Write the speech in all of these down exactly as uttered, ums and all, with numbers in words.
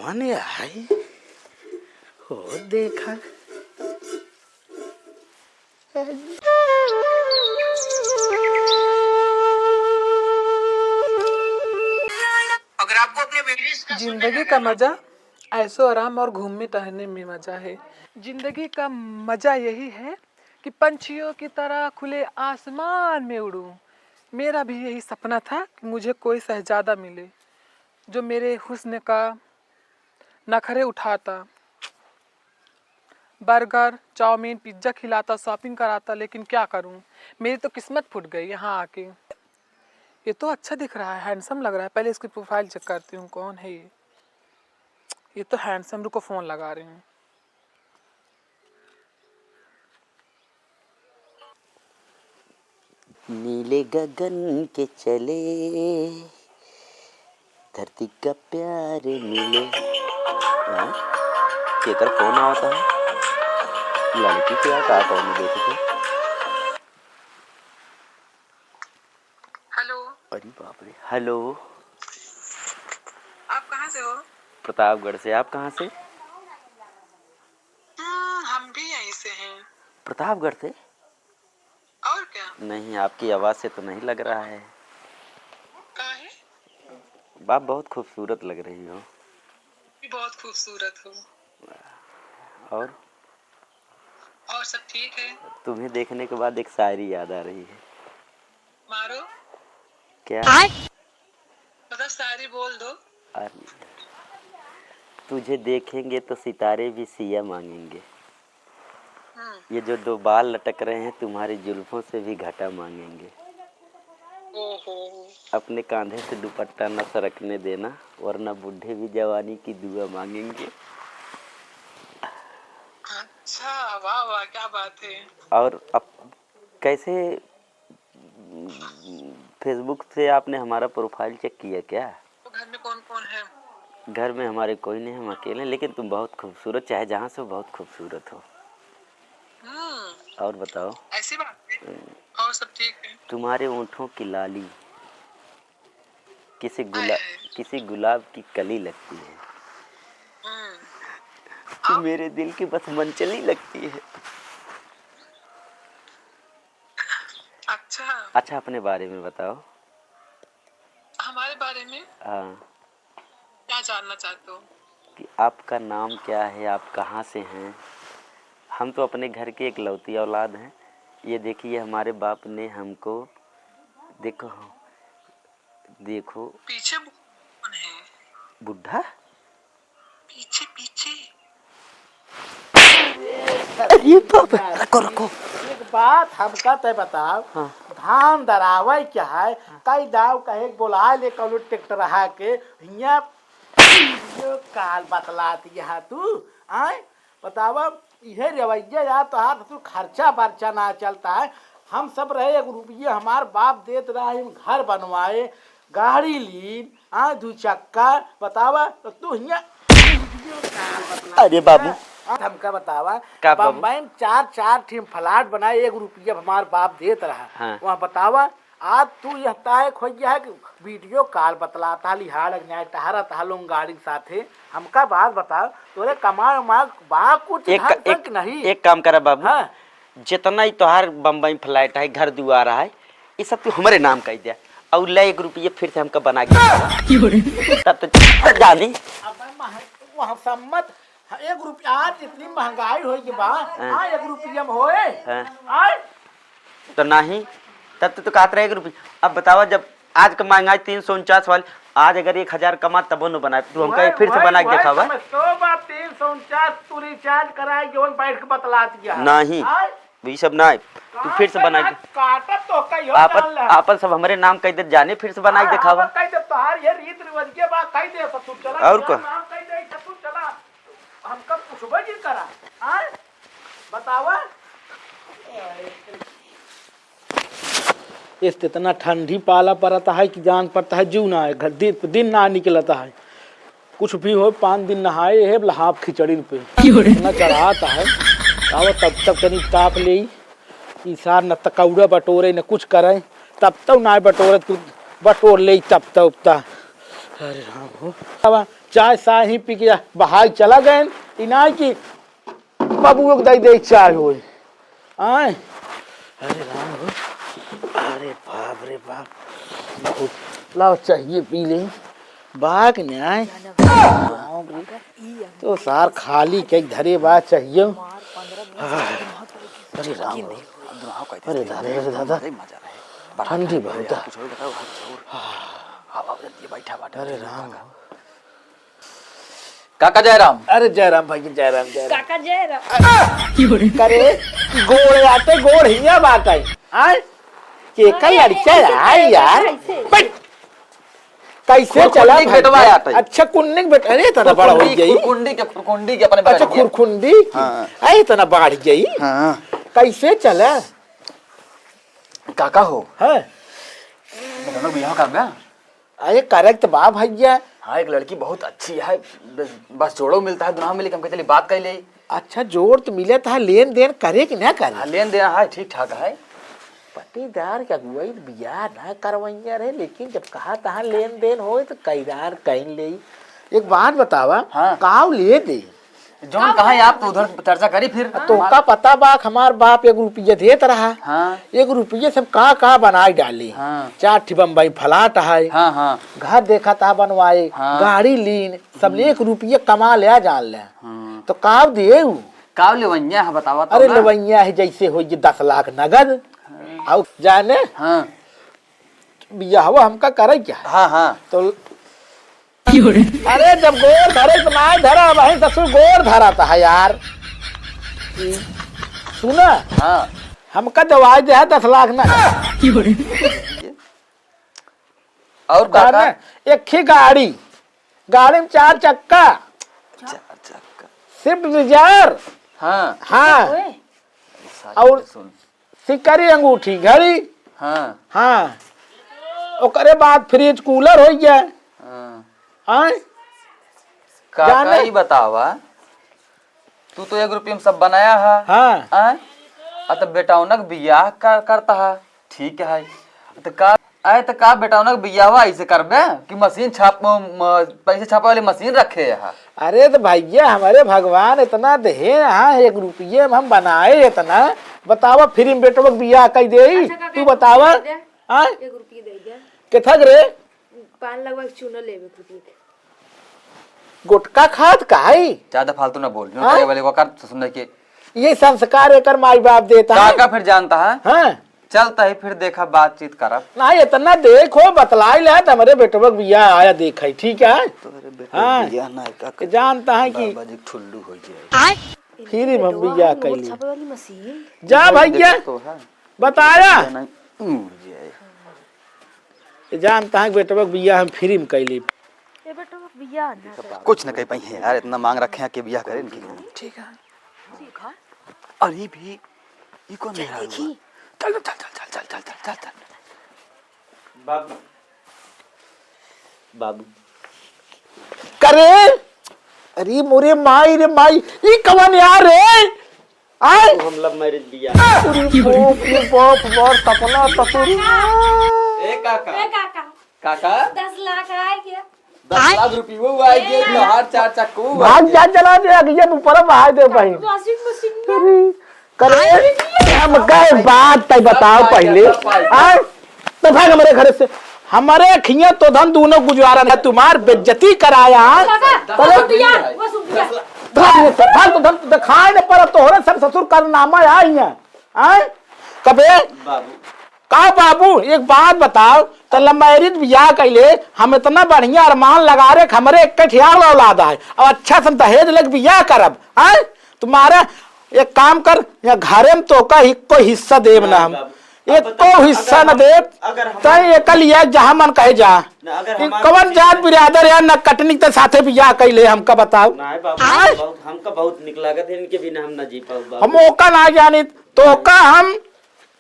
कौन है? हो देखा। अगर आपको अपने बेबीज का जिंदगी का मजा ऐशो आराम और घूमने टहलने में मजा है। जिंदगी का मजा यही है कि पंछियों की तरह खुले आसमान में उड़ूं। मेरा भी यही सपना था कि मुझे कोई शहजादा मिले जो मेरे हुस्न का नखरे उठाता, बर्गर, चाउमीन, पिज्जा खिलाता, शॉपिंग कराता, लेकिन क्या करूं, मेरी तो किस्मत फूट गई यहाँ आके। ये तो अच्छा दिख रहा है, हैंडसम लग रहा है। पहले इसकी प्रोफाइल चेक करती हूँ, कौन है ये? ये तो हैंडसम, रुको, फोन लगा रही हूँ। नीले गगन के चले, धरती का प्यार मिले। हाँ? केकर फोन आवता है? लड़की के का फोन देखे थे? हेलो। अरे बाप रे, हेलो। आप कहाँ से हो? प्रतापगढ़ से। आप कहाँ से? हम्म, हम भी यहीं से हैं। प्रतापगढ़ से? और क्या? नहीं, आपकी आवाज़ से तो नहीं लग रहा है। काहे? आप बहुत खूबसूरत लग रही हो। भी बहुत खूबसूरत हो। और? और सब ठीक है। तुम्हें देखने के बाद एक शायरी याद आ रही है। मारो। क्या? आय? मतलब, शायरी बोल दो। अरे, तुझे देखेंगे तो सितारे भी सिया मांगेंगे। हम्म। ये जो दो बाल लटक रहे हैं, तुम्हारी जुल्फों से भी घटा मांगेंगे। ओहो। अपने कांधे से दुपट्टा न सरकने देना, वरना बूढ़े भी जवानी की दुआ मांगेंगे। अच्छा, वाह, वाह, क्या बात है। और अब कैसे Facebook से आपने हमारा प्रोफाइल चेक किया क्या? तो घर में कौन-कौन है? घर में हमारे कोई नहीं, हम अकेले हैं, लेकिन तुम बहुत खूबसूरत, चाहे जहाँ से हो, बहुत खूबसूरत हो। हम्म। और बताओ? ऐसी बात है। हम्म। और सब ठीक है। तुम्हारे ओंठों की लाली किसी गुला-, हाय, हाय। किसी गुलाब की कली लगती है। हम्म। तू और? मेरे दिल की बस मनचली लगती है। अच्छा। अच्छा, अपने बारे में बताओ। हमारे बारे में? हाँ। क्या जानना चाहते हो? कि आपका नाम क्या है, आप कहाँ से हैं? हम तो अपने घर के इकलौती औलाद हैं। ये देखिए, हमारे बाप ने हमको, देखो, देखो। पीछे कौन है? बुढ़ा? पीछे, पीछे। अरे बाप, रखो, रखो। एक बात हमका तय बताओ, हाँ। धान दरावे क्या है? हाँ। कई दाव कहे बोला ले कौनो ट्रैक्टर हा के, हियाँ वीडियो कॉल बतलात यहाँ तू, आय? बतावा, इहे रवैया यार तोहार, तू खर्चा बर्चा ना चलता है। हम सब रहे एक रुपये हमार बाप देत रहा, हम घर बनवाए, गाड़ी लीन, आ, दू चक्का, बतावा, तो तू हियाँ अरे बाबू। आ, हमका बतावा, का बाबू? बम्बई में चार, चार ठे फ्लैट बनाए, एक रुपया हमार बाप देत रहा। हाँ। वहाँ बतावा, आज तू यह तायक हो गया है कि वीडियो कॉल बतलाता, लिहाड़ अन्याय टहरत हा लोग गाड़ी के साथे। हमका बात बता, तोरे कमाए उमाए बा कुछ एक, धन एक, तक नहीं? एक काम करा बाबू, हाँ। जितना ही तोहार बम्बई में फ्लैट है, घर दुआर है, ये सब तू हमरे नाम कह दे। और ले एक रुपये फिर से हमका बना के दे। तब तो जानी। अब मह-, वहाँ सम्मत हाँ, एक रुपया, आज इतनी महंगाई होई के बा, हाँ। हाँ, एक रुपया में होए? हाँ। आय? तो नहीं, तब तो तू कहत रहे एक रुपया। अब बतावा, जब आज का महंगाई तीन सौ उनचास वाली, आज अगर एक हजार कमा तबो न बनाए, तू हमका वही, फिर से वही, बना के वही दिखावा। समझ, तो बात तीन सौ उनचास तू रिचार्ज कराए, जौन बैठ के बतला दिया। नहीं। आय? ई सब ना, तू फिर से बनाई दे। काटब तो कहियो आपन, जान ले। आपन सब हमरे नाम कह दे, जाने फिर से बनाई हाँ, देखावा। हाँ, कह दे, तोहार ये रीत रिवाज के बा, कह दे, सब तू चला, और का? नाम कह दे, सब तू चला। हमका पूछबे जिन करा, हाँ? बतावा। इस इतना ठंडी पाला पड़ता है कि जान पड़ता है, जीव ना है, घर दिन, दिन ना निकलता है। कुछ भी हो, पाँच दिन नहाए है, लहाप खिचड़ी पे। क्यों रे? इतना चढ़ाता है। आवा तब तक तनी ताप ले, ई सार न तकौड़ा बटोरे, न कुछ करे, तब तक ना बटोरत, कुछ बटोर ले, तब तक उतना। अरे राम हो। आवा, चाय साय ही पी के बहाई चला गए। इनाई की बबुओ के दई दे चाय होई। आय, अरे राम हो, अरे बाप रे बाप, बहुत लाओ चाहिए पी ले। बाग न्याय। तो सार खाली के धरे बा चाहिए। अरे राम हो, अरे दादा, अरे दादा, ठंडी बहुत है। अरे राम हो। काका जयराम। अरे जयराम भाई, जयराम, जयराम। काका जयराम। करे गोड़ आटे, गोड़ हिया बाटे। आय? के का अरे, लड़का अरे, है यार? कैसे? बैठ। कैसे चला खुरकुंडी भाई? बेटवा आटे। अच्छा, कुन्नी के बेट-, अरे, इतना बड़ा हो खुरकुंडी, गई। खुरकुंडी के, खुरकुंडी के अपने अच्छा, बेटवा के। खुरकुंडी? हाँ। अरे, इतना बाढ़ गई। हाँ। कैसे चला? काका हो। हाँ। दोनों बियाह कर बे? अरे, correct बा भैया। हाँ, एक लड़की बहुत अच्छी है, बस, बस जोड़ो मिलता है, दुनिया में, लेकिन हम कहते बात कर ले। अच्छा, जोड़ तो मिले था, लेन देन करे कि ना करे? हाँ, लेन देन है, ठीक ठाक है। पटीदार के अगुवाई बियाह ना करवैया रहे, लेकिन जब कहा तहाँ लेन देन होए तो कैदार कहीं ले। एक बात बतावा, हाँ। काव ले दे? जौन कहा है, आप तो उधर चर्चा करी फिर। तोका पता बा, हमार बाप एक रुपया देत रहा। हाँ। एक रुपये से हम का का बनाई डाली। हाँ। चार ठी बम्बई फ्लैट है। हाँ, हाँ। घर देखा था बनवाए, हाँ। गाड़ी लीन, सब ले एक रुपये कमा ले आ जान ले। हाँ। तो काव दे उ? काव लेवैया है, बतावा तो अरे ना। लेवैया है जैसे हो ये दस लाख नगद। हाँ। आउ जाने? हाँ। बियाहवा हमका करे क्या है? हाँ, हाँ। तो अरे, जब गोड़ धरे तो नाय धरा, वही ससुर गोड़ धरा था यार। सुना? हाँ। हमका दवाई दे है दस लाख ना। और काका? जाने, एक ही गाड़ी, गाड़ी में चार चक्का, चार चक्का। Swift Dzire। हाँ। हाँ। ओए। और सुन। सिकरी अंगूठी घड़ी। हाँ। हाँ। ओकरे बाद fridge cooler होइ गया। हाँ। आय? काका, जाने? ई बतावा, तू तो एक रुपये में सब बनाया है। हाँ। आय? आ तो बेटौनक बियाह कर, करता है, ठीक है। तो का, आय तो का बेटौनक बियाहवा ऐसे करबे कि मशीन छाप, म, म, पैसे छापे वाली मशीन रखे है? अरे तो भैया, हमारे भगवान इतना देहे, हाँ, एक रुपये में हम बनाए इतना, बतावा, free में बेटवा के बियाह कई देई, अच्छा, काका, तू एक बतावा, रुपया दे दे। हाँ? एक रुपया दे दे। केथक रे? पान लगवा के चूना लेवे खुद के। गुटखा खात काई? ज्यादा फालतू ना बोल, जो हाँ? करे वाले को कर सुनने के। ये संस्कार एकर माई बाप देता है। काका फिर जानता है? हाँ। चलता है फिर देखा बातचीत करब। ना इतना देखो बतलाई ले तो हमारे बेटवा के बियाह आया देखा, ठीक है? तोहरे बेटवा हाँ। बियाह ना का ये जानता है कि बाबा जी ठुल्लू हो जाए। आय? फिर हम बेटवा बियाह हम कैली। छापे वाली मशीन। जा भैया, देखो तो है। बताया। नहीं, उड़ जाए। ये जानता है कि बेटवा के बियाह हम free में कैली। ए बेटवा के बियाह ना कर। कुछ न कह पाई है यार, इतना मांग रखे हैं कि बियाह करें इनकी। ठीक है। देखा? अरे भी, ई कौन चल मेहरारू देखी। बा? चल, चल, चल। बाबू, बाबू। करे, अरे मोरे माई रे माई, ई कवन यार रे? आय? तो हम love marriage बियाह। अरे बाप रे बाप, हमार सपना ससुर। ए काका। ए काका। काका। दस लाख आए क्या? दस लाख रुपये वो आए गए, तो हार चार चक्कू भाग आए जा, गए। चला दे, अगले ऊपर बहाय दे बहिन। Washing machine में। अरे, करे, हम कहे बात तय बताओ पहिले। आय? तो भाग हमारे घर से, हमारे खिया तो धन दोनों गुजारा नहीं, तुम्हार बेइज्जती कराया। काका, करे? वो सुन लिया, वो सुन लिया। भाग, भाग तो धन दिखाए न पर तोहरे सब ससुर कारनामा आई है। आय? कबे? बाबू। का बाबू, एक बात बताओ, तो love marriage बियाह कैले, हम इतना बढ़िया अरमान लगा रहे, हमरे एक ठियार औलाद है, अब अच्छा से दहेज लेके बियाह करब, आय? तुम्हारा एक काम कर, या घरे में तोका ही कोई हिस्सा देब ना हम। बाबू। अब एको बताओ, हिस्सा अगर न हम, देब, अगर हम तय एकल या जहाँ मन कहे जा। ना, अगर कि हमार कवन किसी जात से बिरादर या न कटनी के साथे बियाह कैले, हमका बताओ। नहीं बाबू, आय? बहुत, हमका बहुत निक लागत है, इनके बिना हम ना जी पाऊ बाबू। हम ओका ना जानित, तोका हम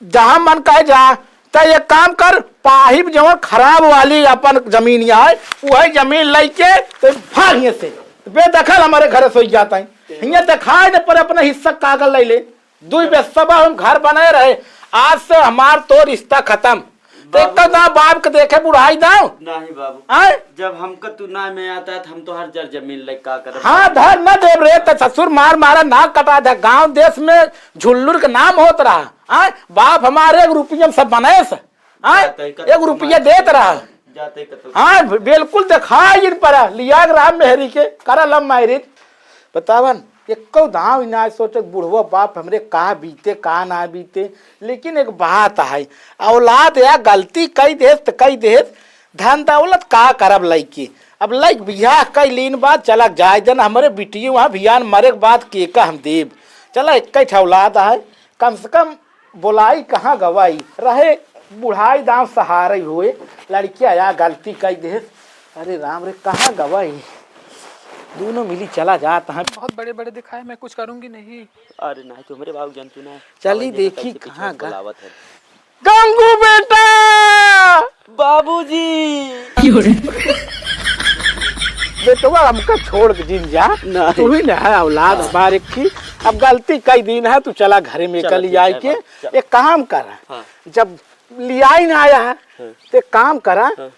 जहाँ मन कहे जा, तय एक काम कर, पाहिब जवन खराब वाली अपन जमीन या है, वही जमीन लेके तो भाग हियाँ से, बेदखल हमारे घर से हो जाता है। हियाँ दिखाई दे पर अपना हिस्सा कागज ले ले। दुई बेस्सबा हम घर बनाए रहे, आज से हमार तो रिश्ता खत्म। तो एक तो ना बाप के देखे बुढ़ाई दाव। नहीं बाबू। आय? जब हमका तू ना में आता है, तो हम तो हर जर जमीन ले का करब? हाँ, धर न देब रे, तो ससुर मार मारा नाक कटा दे। गांव देश में झुल्लुर के नाम होत रहा। आय? बाप हमारे एक रुपया में सब बनाए से। आय? जाते ही एक रुपया देत रहा। जाते ही कतौ हाँ, बिल्कुल देखाई इन पर। लिया के रहा मेहरी के, करा love marriage। बतावन, एक्को दाव ही ना सोचे बुढ़वा बाप हमरे का बीते, का ना बीते। लेकिन एक बात है, औलाद या गलती कई देस त कई देस, धन दौलत का करब लइके। अब लइक बियाह कई लीन बाद चलक जाए देन, हमरे बिटिया वहाँ भियान मरे के बाद के का हम देब। चला, एक ठे औलाद है, कम से कम बोलाई कहाँ गवाई रहे, बुढ़ाई दाम सहारे हुए, लड़किया या गलती कई देस। अरे राम रे, कहाँ गवाई? दोनों मिली चला जात हैं। बहुत बड़े बड़े दिखाए, मैं कुछ करूँगी नहीं। अरे नहीं, तुम्हरे बाबू जंतु ना। चली देखी कहाँ गा। गंगू बेटा। बाबूजी। बेटवा हमका छोड़ के जिन जा। नहीं। तू ही ना है औलाद हमारे की। अब गलती कई दिन है, तू चला घरे में चला, कल ठीक है, आए के। बाबू, चल। एक काम कर, हाँ। जब लियाई ना आया है, हाँ। तो एक काम करा, हाँ।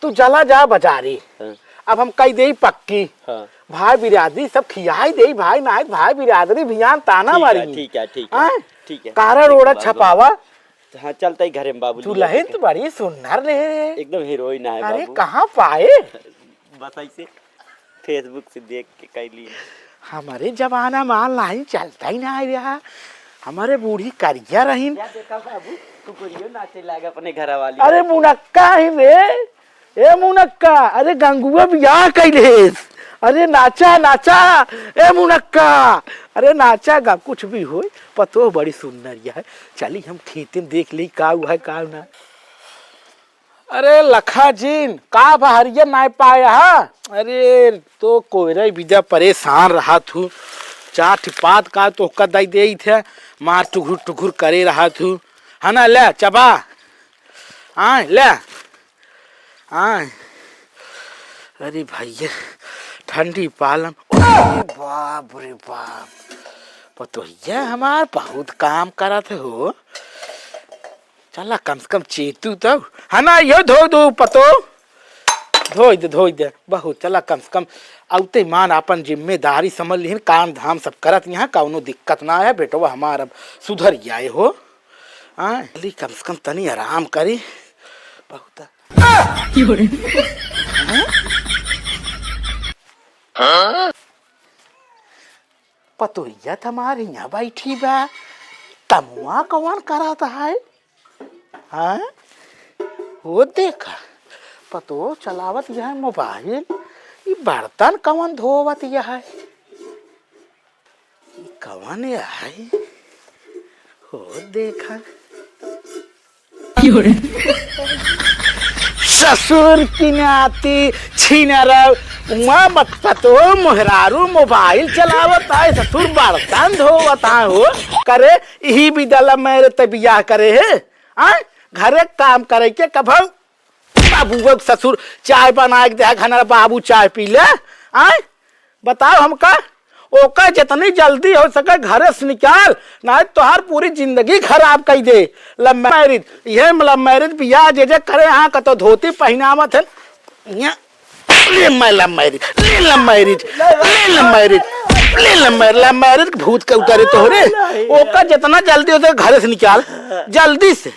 तू चला जा बाजारी। हाँ। अब हम कई देई पक्की। हाँ। भाई बिरादरी सब खियाई देई भाई, ना भाई बिरादरी भियान ताना मारी। ठीक है, ठीक है, ठीक है। हाँ? ठीक है। कारण ठीक है, ओड़ा बाबू। छपावा। हाँ, चलता ही घरे में बाबू। दुल्हन तो बड़ी सुंदर ले। एकदम हीरोइन है अरे, बाबू। कहाँ पाए? बस ऐसे Facebook से देख के कैली। हमरे जमाना में online चलता ही ना रहा। हमरे बूढ़ी करिया रहीन। क्या देखा बाबू? कुकुरियो नाचे लागे अपने घर वाली। अरे मुनक्का ही रे। ए मुनक्का, अरे गंगुआ बियाह कैलेस। अरे नाचा, नाचा। ए मुनक्का, अरे नाचा गा, कुछ भी होय, पतोह बड़ी सुंदर है। चली हम खेते में देख ली का हुआ है का ना। अरे लखा जीन, का बा हरियर नाय पाया हा? अरे तो कोयरे बिदा परेशान रहा थू, चार ठे पात का तोहका दई देई थे, मार टुघुर टुघुर करे रहा थू, है ना? ले चबा, आय ले, आय। अरे भैया, ठंडी पालम, अरे बाप रे बाप, पतोहिया हमार बहुत काम करत हो। चला कम से कम चेतू तब। है ना, यो धो दो पतो। धोई दे, धोई दे। बहुत, चला कम से कम। औते मान आपन जिम्मेदारी समझ लिहिन, काम धाम सब करत यहाँ, कौनो दिक्कत ना है, बेटवा हमार अब सुधर जाए हो। हाँ, चली कम से कम तनी आराम करी। बहुत। हाँ? पतोहिया त हमार हियाँ बैठी बा, कमवा कवन करत है? हाँ? वो देखा, पतो चलावत यह मोबाइल, ई बर्तन कवन धोवत यह है? ई कवन है? हो देखा। ससुर की नाती छिनरव, उमा मत पतो मोहरारू मोबाइल चलावत है, ससुर बर्तन धोवत है हो। करे, इही बिदला मेरे ते बियाह करे है, आय? घरे काम करे के कभव बाबू के ससुर चाय बना के दे, घनर बाबू चाय पी ले, आय? बताओ हमका, ओका जितनी जल्दी हो सके घरे से निकाल, नाहीं तोहार पूरी जिंदगी खराब कई दे। Love marriage, ये love marriage बियाह जे जे करे, हाँ, कतो धोती पहिनावत है, यहाँ, ले मैं love marriage, ले love marriage, ले love marriage, ले love marriage, love marriage के भूत के उतारे तोहरे। ओका जितना जल्दी हो सके घरे से निकाल, जल्दी से,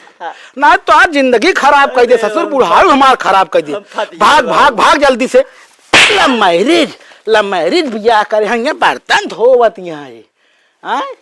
नाहीं तोहार जिंदगी खराब कई दे ससुर, बुढ़ाऊ हमार खराब कई दे। भाग, भाग, भाग जल्दी से। Love marriage, love marriage बियाह करे हैं, ये बर्तन धोवत यहाँ है। आय?